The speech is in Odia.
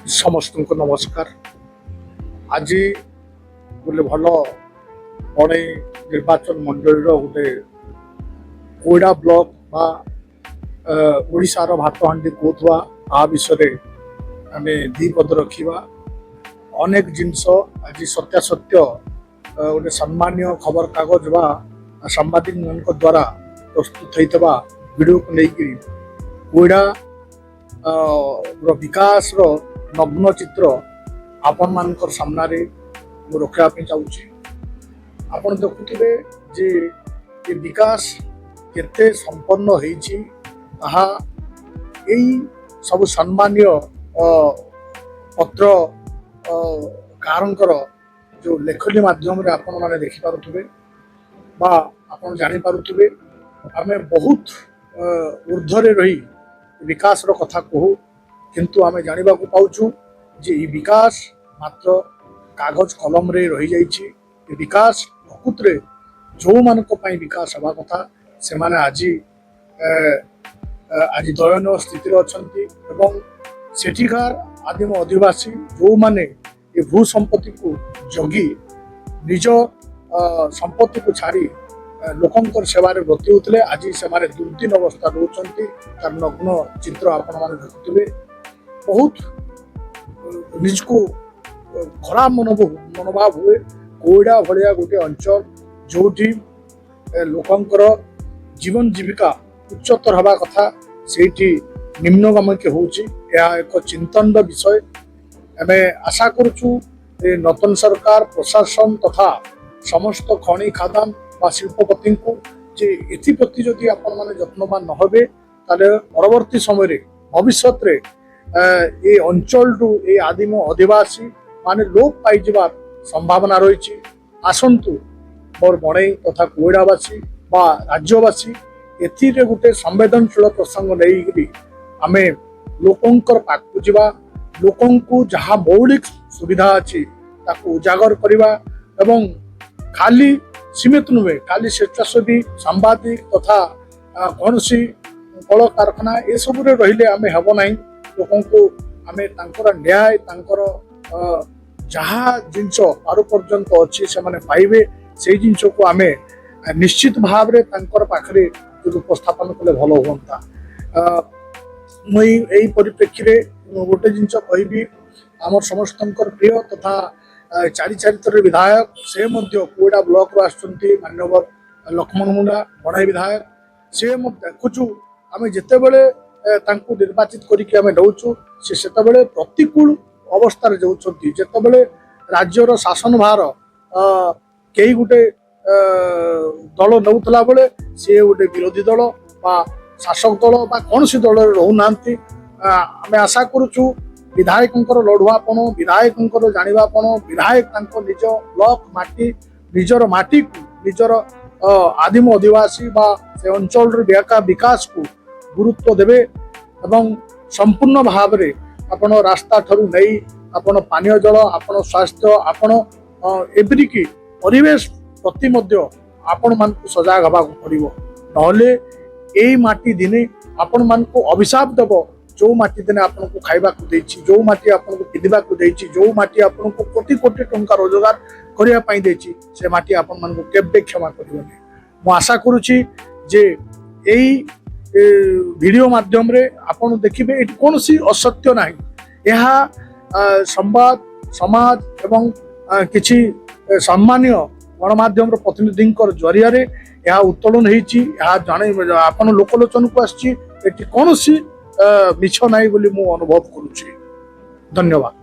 ସମସ୍ତଙ୍କୁ ନମସ୍କାର। ଆଜି ଗୋଟେ ଭଲ ବଣେଇ ନିର୍ବାଚନ ମଣ୍ଡଳୀର ଗୋଟେ କୋଇଡ଼ା ବ୍ଲକ ବା ଓଡ଼ିଶାର ଭାତହାଣ୍ଡି କହୁଥିବା ତା ବିଷୟରେ ଆମେ ଦି ପଦ ରଖିବା। ଅନେକ ଜିନିଷ ଆଜି ସତ୍ୟାସତ୍ୟ ଗୋଟେ ସମ୍ମାନୀୟ ଖବରକାଗଜ ବା ସାମ୍ବାଦିକମାନଙ୍କ ଦ୍ୱାରା ପ୍ରସ୍ତୁତ ହୋଇଥିବା ଭିଡ଼ିଓକୁ ନେଇକରି କୋଇଡ଼ା ର ବିକାଶର ନଗ୍ନ ଚିତ୍ର ଆପଣମାନଙ୍କର ସାମ୍ନାରେ ମୁଁ ରଖିବା ପାଇଁ ଚାହୁଁଛି। ଆପଣ ଦେଖୁଥିବେ ଯେ ଏ ବିକାଶ କେତେ ସମ୍ପନ୍ନ ହେଇଛି, ତାହା ଏଇ ସବୁ ସମ୍ମାନୀୟ ପତ୍ରକାରଙ୍କର ଯେଉଁ ଲେଖନୀ ମାଧ୍ୟମରେ ଆପଣମାନେ ଦେଖିପାରୁଥିବେ ବା ଆପଣ ଜାଣିପାରୁଥିବେ। ଆମେ ବହୁତ ଉର୍ଦ୍ଧ୍ୱରେ ରହି ବିକାଶର କଥା କହୁ, କିନ୍ତୁ ଆମେ ଜାଣିବାକୁ ପାଉଛୁ ଯେ ଏଇ ବିକାଶ ମାତ୍ର କାଗଜ କଲମରେ ରହିଯାଇଛି। ଏ ବିକାଶ ପ୍ରକୃତରେ ଯେଉଁମାନଙ୍କ ପାଇଁ ବିକାଶ ହେବା କଥା, ସେମାନେ ଆଜି ଦୟନୀୟ ସ୍ଥିତିରେ ଅଛନ୍ତି ଏବଂ ସେଠିକାର ଆଦିମ ଅଧିବାସୀ ଯେଉଁମାନେ ଏ ଭୂ ସମ୍ପତ୍ତିକୁ ଜଗି ନିଜ ସମ୍ପତ୍ତିକୁ ଛାଡ଼ି ଲୋକଙ୍କର ସେବାରେ ବ୍ରତୀ ହେଉଥିଲେ, ଆଜି ସେମାନେ ଦୁର୍ଦିନ ଅବସ୍ଥା ରହୁଛନ୍ତି। ତାର ନଗ୍ନ ଚିତ୍ର ଆପଣମାନେ ଦେଖୁଥିବେ। ବହୁତ ନିଜକୁ ଖରାପ ମନୋଭାବ ହୁଏ। କୋଇଡ଼ା ଭଳିଆ ଗୋଟେ ଅଞ୍ଚଳ, ଯୋଉଠି ଲୋକଙ୍କର ଜୀବନ ଜୀବିକା ଉଚ୍ଚତର ହେବା କଥା, ସେଇଠି ନିମ୍ନଗାମୀ ହେଉଛି। ଏହା ଏକ ଚିନ୍ତନର ବିଷୟ। ଆମେ ଆଶା କରୁଛୁ ଏ ନୂତନ ସରକାର, ପ୍ରଶାସନ ତଥା ସମସ୍ତ ଖଣି ଖାଦାନ ବା ଶିଳ୍ପପତିଙ୍କୁ ଯେ ଏଥିପ୍ରତି ଯଦି ଆପଣମାନେ ଯତ୍ନବାନ ନ ହେବେ, ତାହେଲେ ପରବର୍ତ୍ତୀ ସମୟରେ ଭବିଷ୍ୟତରେ ଏ ଅଞ୍ଚଳରୁ ଏ ଆଦିମ ଅଧିବାସୀ ମାନେ ଲୋପ ପାଇଯିବାର ସମ୍ଭାବନା ରହିଛି। ଆସନ୍ତୁ, ମୋର ବଣେଇ ତଥା କୋଇଡ଼ାବାସୀ ବା ରାଜ୍ୟବାସୀ, ଏଥିରେ ଗୋଟେ ସମ୍ବେଦନଶୀଳ ପ୍ରସଙ୍ଗ ନେଇକରି ଆମେ ଲୋକଙ୍କର ପାଖକୁ ଯିବା, ଲୋକଙ୍କୁ ଯାହା ମୌଳିକ ସୁବିଧା ଅଛି ତାକୁ ଉଜାଗର କରିବା ଏବଂ ଖାଲି ସୀମିତ ନୁହେଁ, ଖାଲି ସ୍ୱେଚ୍ଛାସେବୀ, ସାମ୍ବାଦିକ ତଥା କୌଣସି କଳକାରଖାନା ଏସବୁରେ ରହିଲେ ଆମେ ହେବ ନାହିଁ। ଲୋକଙ୍କୁ ଆମେ ତାଙ୍କର ନ୍ୟାୟ, ତାଙ୍କର ଯାହା ଜିନିଷ ପାରୁ ପର୍ଯ୍ୟନ୍ତ ଅଛି ସେମାନେ ପାଇବେ, ସେଇ ଜିନିଷକୁ ଆମେ ନିଶ୍ଚିତ ଭାବରେ ତାଙ୍କର ପାଖରେ ଯଦି ଉପସ୍ଥାପନ କଲେ ଭଲ ହୁଅନ୍ତା। ମୁଁ ଏଇ ପରିପ୍ରେକ୍ଷୀରେ ମୁଁ ଗୋଟେ ଜିନିଷ କହିବି। ଆମର ସମସ୍ତଙ୍କର ପ୍ରିୟ ତଥା ଚାରି ଚାରିଥର ବିଧାୟକ, ସେ ମଧ୍ୟ କୋଇଡ଼ା ବ୍ଲକରୁ ଆସୁଛନ୍ତି, ମାନ୍ୟବର ଲକ୍ଷ୍ମଣ ମୁଣ୍ଡା, ବଣାଇ ବିଧାୟକ। ସେ ମଧ୍ୟ ଦେଖୁଛୁ ଆମେ ଯେତେବେଳେ ତାଙ୍କୁ ନିର୍ବାଚିତ କରିକି ଆମେ ନେଉଛୁ, ସେ ସେତେବେଳେ ପ୍ରତିକୂଳ ଅବସ୍ଥାରେ ଯାଉଛନ୍ତି। ଯେତେବେଳେ ରାଜ୍ୟର ଶାସନ ଭାର କେହି ଗୋଟେ ଦଳ ନେଉଥିଲା ବେଳେ ସିଏ ଗୋଟେ ବିରୋଧୀ ଦଳ ବା ଶାସକ ଦଳ ବା କୌଣସି ଦଳରେ ରହୁନାହାନ୍ତି। ଆମେ ଆଶା କରୁଛୁ ବିଧାୟକଙ୍କର ଲଢୁଆପଣ, ବିଧାୟକଙ୍କର ଜାଣିବାପଣ, ବିଧାୟକ ତାଙ୍କ ନିଜ ବ୍ଲକ ମାଟି, ନିଜର ମାଟିକୁ, ନିଜର ଆଦିମ ଅଧିବାସୀ ବା ସେ ଅଞ୍ଚଳର ବିକାଶକୁ ଗୁରୁତ୍ୱ ଦେବେ ଏବଂ ସମ୍ପୂର୍ଣ୍ଣ ଭାବରେ ଆପଣ ରାସ୍ତା ଠାରୁ ନେଇ ଆପଣ ପାନୀୟ ଜଳ, ଆପଣ ସ୍ୱାସ୍ଥ୍ୟ, ଆପଣ ଏପରିକି ପରିବେଶ ପ୍ରତି ମଧ୍ୟ ଆପଣମାନଙ୍କୁ ସଜାଗ ହେବାକୁ ପଡ଼ିବ। ନହେଲେ ଏଇ ମାଟି ଦିନେ ଆପଣମାନଙ୍କୁ ଅଭିଶାପ ଦେବ। ଯୋଉ ମାଟି ଦିନେ ଆପଣଙ୍କୁ ଖାଇବାକୁ ଦେଇଛି, ଯୋଉ ମାଟି ଆପଣଙ୍କୁ ପିନ୍ଧିବାକୁ ଦେଇଛି, ଯୋଉ ମାଟି ଆପଣଙ୍କୁ କୋଟି କୋଟି ଟଙ୍କା ରୋଜଗାର କରିବା ପାଇଁ ଦେଇଛି, ସେ ମାଟି ଆପଣମାନଙ୍କୁ କେବେ କ୍ଷମା କରିବନି। ମୁଁ ଆଶା କରୁଛି ଯେ ଏଇ ଭିଡ଼ିଓ ମାଧ୍ୟମରେ ଆପଣ ଦେଖିବେ, ଏଠି କୌଣସି ଅସତ୍ୟ ନାହିଁ। ଏହା ସମ୍ବାଦ, ସମାଜ ଏବଂ କିଛି ସମ୍ମାନୀୟ ଗଣମାଧ୍ୟମର ପ୍ରତିନିଧିଙ୍କର ଜରିଆରେ ଏହା ଉତ୍ତୋଳନ ହେଇଛି। ଏହା ଜଣେ ଆପଣ ଲୋକଲୋଚନକୁ ଆସିଛି। ଏଠି କୌଣସି ମିଛ ନାହିଁ ବୋଲି ମୁଁ ଅନୁଭବ କରୁଛି। ଧନ୍ୟବାଦ।